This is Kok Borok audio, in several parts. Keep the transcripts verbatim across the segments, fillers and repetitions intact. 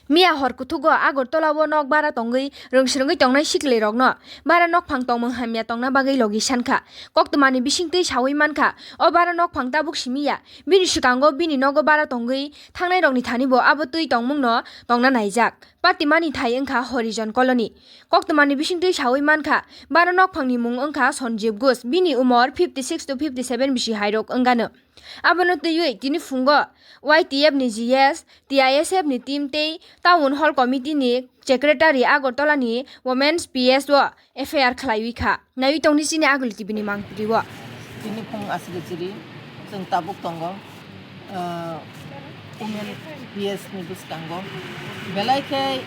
Miya hor kuthugo Agartala o nok bara tongwi rwngsrwngwi tongnai sikli rokno bara nokphang tongmung hamya tongna bagwi logi sankha. Koktwmani bisingtwi sawi mankha, o bara nokphang tabuk simi ya. Bini swkango bini nogo bara tongwi thangnai rokni thani bo abo twi tongmungno tongna naijak. Patimani thai wngkha Horijon Colony. Koktwmani bisingtwi sawi mankha, bara nokphangni mung wngkha Sanjeev Ghosh, bini umor fifty six to fifty seven bisi hairok wngano. Abono twiwi tini phungo Y T F ni G S, T I S F ni team tei Town Hall Committee ni Secretary Agartala ni Women's P S o F I R khlaiwi kha. Naiwi tongdi chini Aguli T V ni mangpili o. Tini phung aswk chiri chwng tabuk tongo, ah, Women P S ni bwskango belai khe,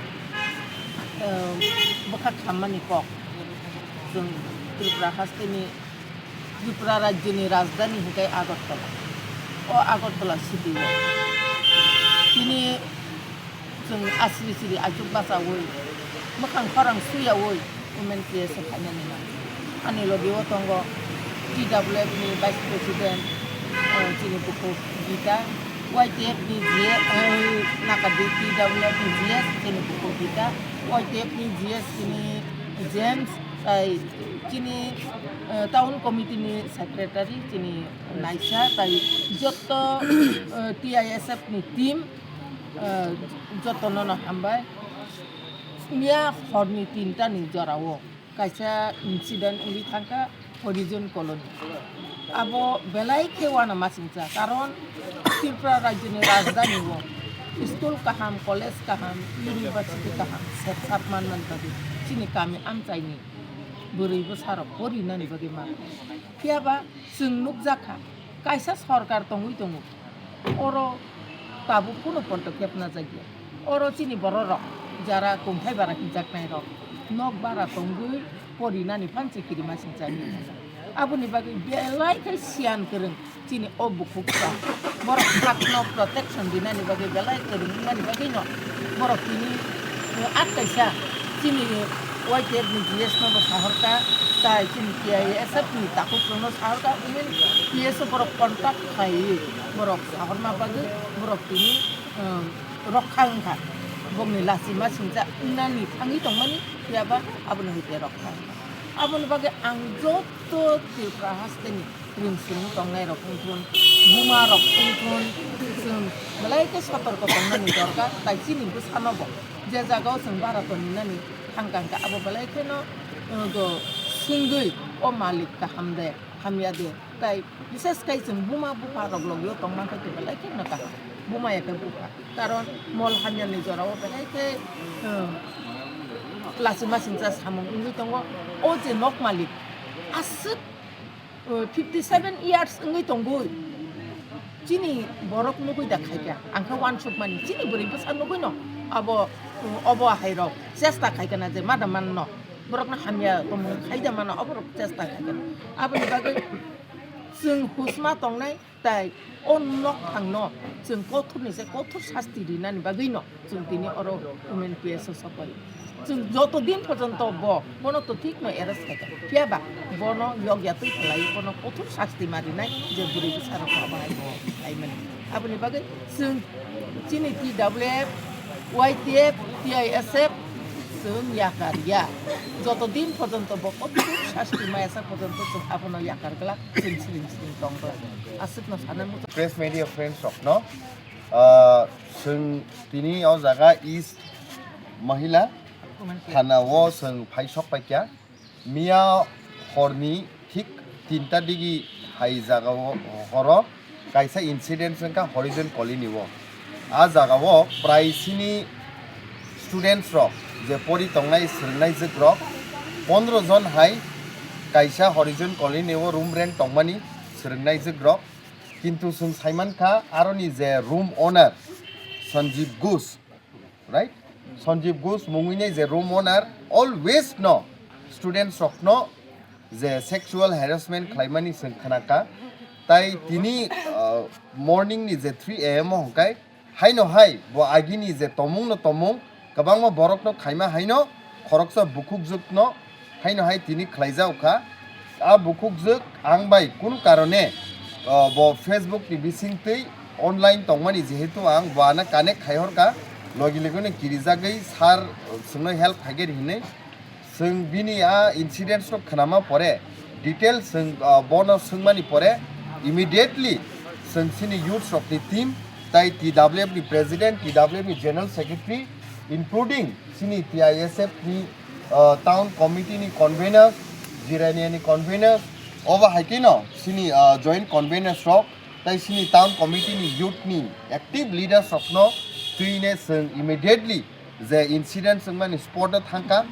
ah, bwkha khammani kok chwng Tripura hasteni Tripura rajyoni rajdhani hwnkhe Agartala. O Agartala city o tini chwng asri siri achuk bachaui, mwkhang khorang suyaui Women P S o phainani nang. Ani logi o tongo T W F ni Vice President, eh, chini bukhuk Gita, Y T F ni G S, eh, nakadi T W F ni G S chini bukhuk Gita, Y T F ni G S chini James, tai chini, eh, town committee ni secretary chini Naisa, tai jotto, eh, T I S F ni team, eh, jotto no no hambai. Miya horni tinta ni jora o kaisa incident wngwi thangkha Horijon Colony. Abo belai khe uanamasingcha, karon Tripura rajyoni rajdhani o school kaham, college kaham, university kaham sep sap manmani bagwi chini kami amchaini bwrwi bwsarok porinani bagwi ma. Phiya ba chwng nukjakha, kaisa sorkar tongwi tongo, oro tabuk kunu pontokhep najakya. Oro chini bororok jara kungthai bara hinjaknairok nok bara tongwi porinani phan se kirimasingcha hinwi. Aboni bagwi belai khe siyan kwrwng chini o bukhuksa. Borok hakno protection dinani bagwi belai kwrwng wngnani bagwino borok tini, eh, at kaisa chini Y T F ni G S no bo sahorkha, tai chini T I S F ni takhukrokno sahorkha, even P S o borok contact khai borok sahorma bagwi borok tini, eh, rokha wngkha, bokni lachima singcha wngnani thangwi tongmani, phiya ba aboni hwnkhe rokha wngkha. Aboni bagwi ang joto Tripura hasteni rwngswrwng tongnairok wngthun, bumarok wngthun, chwng belai khe sotorko tongnani dorkar, tai chini bwsano bo je jagao chwng bara tongninani thangkha hwnkhe abo belai kheno, uh, go swngwi o malik kaham de, hamya de, tai bishes khai chwng buma bupha rok logio tongma khe belai kheno kaham, buma ya khe bupha, karon mol hamya ni jora o belai khe, uh, lachima singcha samung wngwi tongo. O je nok malik aswk, uh, fifty seven years wngwi tongwi chini borok nugwi da khaikha, ang khe uansukmani chini bwrwi bwsa nugwino abo, um, obo hairok chesta khaikha na je mada manno borokno hamya tongmung khaida mano, oborok chesta khaikha. Aboni bagwi chwng husma tongnai, tai o nokphangno chwng kothorni se kothor sasti rinani bagwino chwng tini oro Women P S o sopai. Chwng joto din porjonto bo, bono to thikno arrest khaikha. Phiya ba bono yokya twi khlai, bono kothor sasti ma rinai je bwrwi bwsarok abo hai bo khlaimani. Aboni bagwi chwng chini T W F, Y T F, T I S F chwng yakar ya. Joto din porjonto bo kothor sasti maya sa porjonto chwng abono yakar glak, chwng siring siring tong glak. Aswkno sana muchung. Press media friends rokno, ah, chwng tini o jaga East Mahila Thana o chwng phai sok paikha. Miya horni thik tinta digi hai jaga o horo kaisa incident wngkha Horijon Colony o. A jaga o prai sini students rok je pori tongnai swrwngnai jwk rok pondro jon hai kaisa Horijon Colony o room rent tongmani swrwngnai jwk rok. Kintu chwng saimankha aroni je room owner Sanjeev Ghosh, right? Sanjeev Ghosh mungwini je room owner always no students rokno je sexual harassment khlaimani chwng khnakha. Tai tini, uh, morning ni je three A M o hwnkhe haino hai bo agini je tomung no tomung kwbangma borok no khaima haino khoroksa bukhukjwk no haino hai tini khlaijak kha. A bukhukjwk ang bai kunu karone, uh, bo Facebook ni bisingtwi online tongmani, jehetu ang bo ano connect khai horkha, logi logi no kirijagwi sir chwngno help khaigwi hinwi. Chwng bini a incidents no khwnama pore, details chwng, ah, bono swngmani pore, immediately chwng chini youths rokni team, tai T W F ni president, T W F ni general secretary, including chini T I S F ni, ah, town committee ni conveners, Jirania ni conveners, obo hai kheno chini, ah, joint conveners rok, tai chini town committee ni youth ni active leaders rokno twine chwng immediately je incident wngmani spot o thangkha,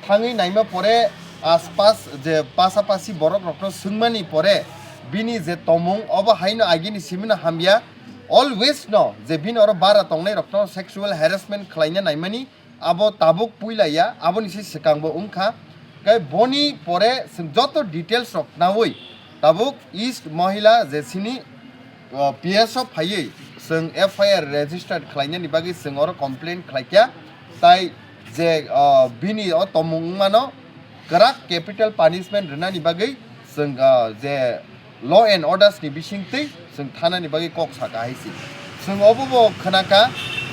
thangwi naima pore aspas je pasapasi borok rokno swngmani pore bini je tomung obo haino agini simino hamya, always no je bini oro bara tongnai rokno sexual harassment khlaina naimani abo tabuk puila ya, aboni se swkang bo wngkha. Kai boni pore chwng joto details rok nawi tabuk East Mohila je chini, uh, P S o phaiwi chwng F I R registered khlainani bagwi chwng oro complaint khlaikha. Tai je, uh, bini o tomung wngmano kwrak capital punishment rwnani bagwi chwng, uh, je law and orders ni bisingtwi chwng thanani bagwi kok saka hai se. Chwng obo bo khwnakha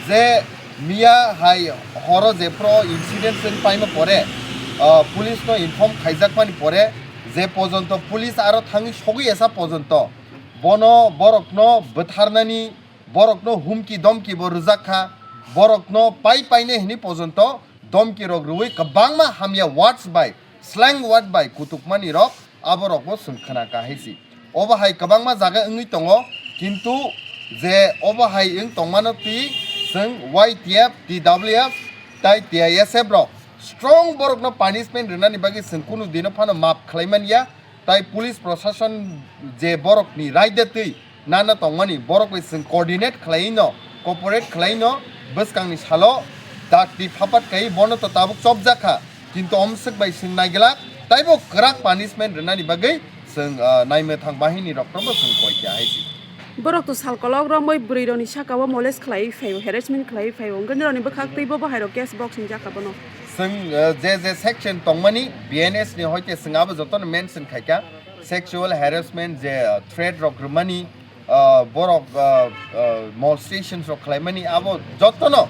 je miya hai horo jephru incident chwng paima pore, ah, police no inform khaijakmani pore je pojonto police aro thangwi sogwi esa pojonto bono borokno bwtharnani, borokno humki domki bo rwjak kha, borokno pai paine hini pojonto domki rok rwui kwbangma hamya words bai, slang word bai kutukmani rok abo rokbo chwng khwnakha hai se. Obo hai kwbangma jaga wngwi tongo, kintu je obo hai wng tongmano twi chwng Y T F, T W F tai T I S F rok strong borokno punishment rwnani bagwi chwng kunu dino phano map khlai man ya, tai police proshashan je borokni raida twi nana tongmani borok bai chwng coordinate khlai no, cooperate khlai no, bwskangni salo dakti phapat kai bono to tabuk chopjak kha, kintu omswk bai chwng naiglak, taibo kwrak punishment rwnani bagwi chwng, ah, naimwthang bahini rokno bo chwng koi kha hai se. Borok to sal kolok romwi bwrwi rokni saka o molest khlai phai o, harassment khlai phai o, hwnkhe nirokni bwkhak twi bo bahai rok case box ni jaka bono. Chwng, ah, je je section tongmani B N S ni hoite chwng abo jotono mention khaikha, sexual harassment je, ah, threat rok rwmani, ah, borok, ah, ah, molestations rok khlaimani abo jotono,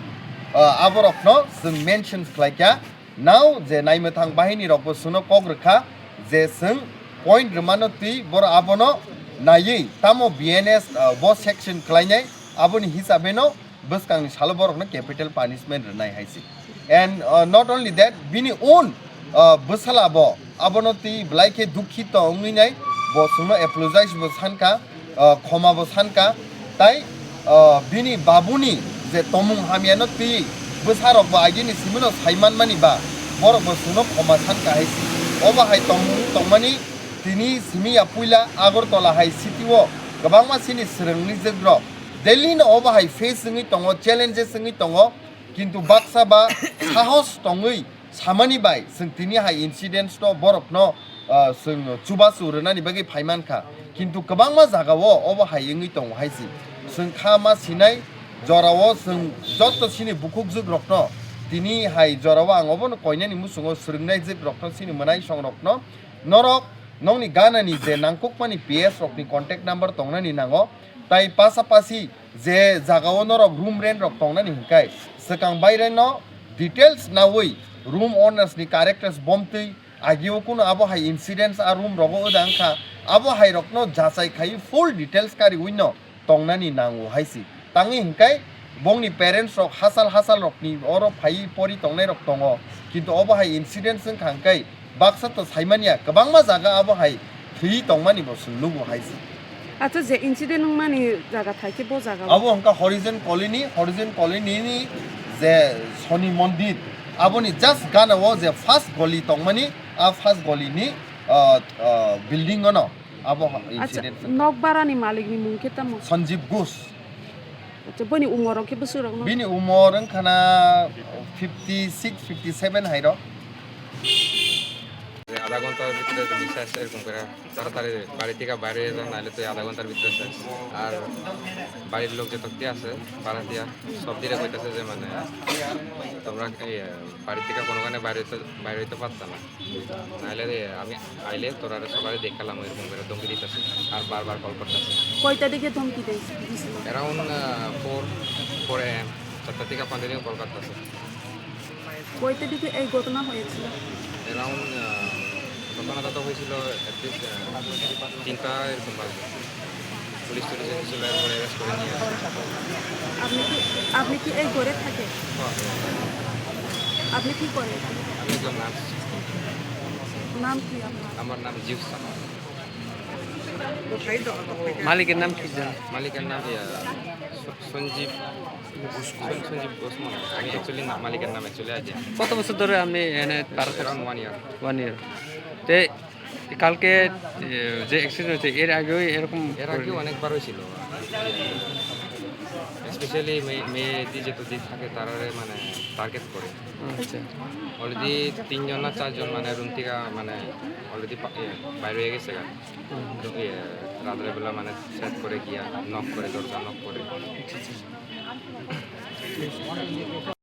ah, aborokno chwng mention khlaikha. Now je naimwthang bahini rokbo chwngno kok rwkha je chwng point rwmano twi borok abono naiwi tamo B N S, ah, bo section khlainai aboni hisabeno bwskangni salo borokno capital punishment rwnai hai se. And, uh, not only that, bini own, uh, bwsala bo abono twi belai khe dukhito wngwi nai, bo chwngno apologize bo sankha, uh, khoma bo sankha, tai, uh, bini babuni je tomung hamyano twi bwsarok bo agini simino sai manmani ba borok bo chwngno khoma sankha hai se. Obo hai tomung tongmani tini simi ya puila Agartala hai city o kwbangma chini swrwngni jwkrok Delhi no obo hai face wngwi tongo, challenges wngwi tongo, kintu baksa ba sahos tongwi samani bai chwng tini hai incidents no borok no, ah, chwng chubachu rwnani bagwi phai mankha, kintu kwbangma jaga o obo hai wngwi tongo hai se. Chwng kha ma sinai jora o chwng joto chini bukhuk jwk rok no tini hai jora o ang obo no koinani muchungo swrwngnai jwk rok no chini mwnai song rok no norok nokni gana ni je nangkukmani P S rok ni contact number tongnani nango, tai pasapasi je jagao norok room rent rok tongnani hinkai swkang baireno details nawi room owners ni characters bomtwi agio kuno abo hai incidents a room rogo oda wngkha abo hai rokno jachai khai full details kariwi no tongnani nango hai si tangwi hinkai bongni parents rok hachal hachal rokni oro phaiwi pori tongnai rok tongo kintu obo hai incidents wngkha hinkai baksa to saimanya kwbangma jaga abo hai thwi tongmani bo chwng nugo hai se. Acha je incident wngmani jaga thai khe bo jaga o? Abo wngkha Horizon Colony, Horizon Colony ni je Soni Mondir, aboni just gana o je first goli tongmani, a first goli ni, ah, ah, building ono abo ha-, Acha, incident wngkha. Nok bara ni malik ni mung khe tamo? Sanjeev Ghosh. Acha, boni umor rok khe bwswk rok no? Bini umor wngkha na fifty six, fifty seven hai rok. আধা ঘন্টার ভিতরে যদি শেষ এরকম করে তাড়াতাড়ি বাড়ি থেকে বাইরে যা, নাহলে তো আধা ঘন্টার ভিতরে শেষ। আর বাড়ির লোক যে তক্তি আছে, পাড়াতিয়া, সব দিলে কইতাছে যে মানে তোমরা এই, আহ, বাড়ি থেকে কোনোখানে বাইরে হইতে, বাইরে হইতে পারতা না, নাহলে রে আমি আইলে তোরা সবাই দেখালাম, এরকম করে ধমকি দিতেছে আর বারবার কল করতেছে। কয়টা দিকে ধমকি দেয়, দিছিল? Around, আহ, four, four A M। তাত্ত্বিকা পাঞ্জেরিও কলকাতা আছে। কয়টা দিকে এই ঘটনা হয়েছিল? অ্যারাউন্ড, আহ, ঘটনাটা তো হয়েছিল at least, আহ, তিনটা এরকম বাজে। পুলিশ টুলিশ এসেছিল, এরপরে অ্যারেস্ট করে নিয়ে আসে। আপনি কি, আপনি কি এই ঘরে থাকেন? হ্যাঁ। আপনি কি করেন? আমি একজন নার্স। নাম কি আপনার? আমার নাম জিউস সাহা। মালিকের নাম কি জানেন? মালিকের নাম, ইয়া, স-, সঞ্জীব, সঞ্জীব ওসমান। আমি অ্যাকচুয়ালি না, মালিকের নাম অ্যাকচুয়ালি আইডিয়া। কত বছর ধরে আপনি এনে পার করছেন? Around one year. One year. তে কালকে, এ, যে অ্যাক্সিডেন্ট হয়েছে, এর আগেও এরকম এর আগেও অনেকবার হয়েছিল। স্পেশালি মেয়ে, মেয়ে দি যত দি থাকে, তারারে মানে টার্গেট করে। আচ্ছা। অলরেডি তিনজন না চারজন মানে রুম থেকে মানে অলরেডি বাইরে হয়ে গেছে গা। হুম। তো, এ, রাত্রেবেলা মানে সেট করে গিয়া নক করে, দরজা নক করে। আচ্ছা, আচ্ছা।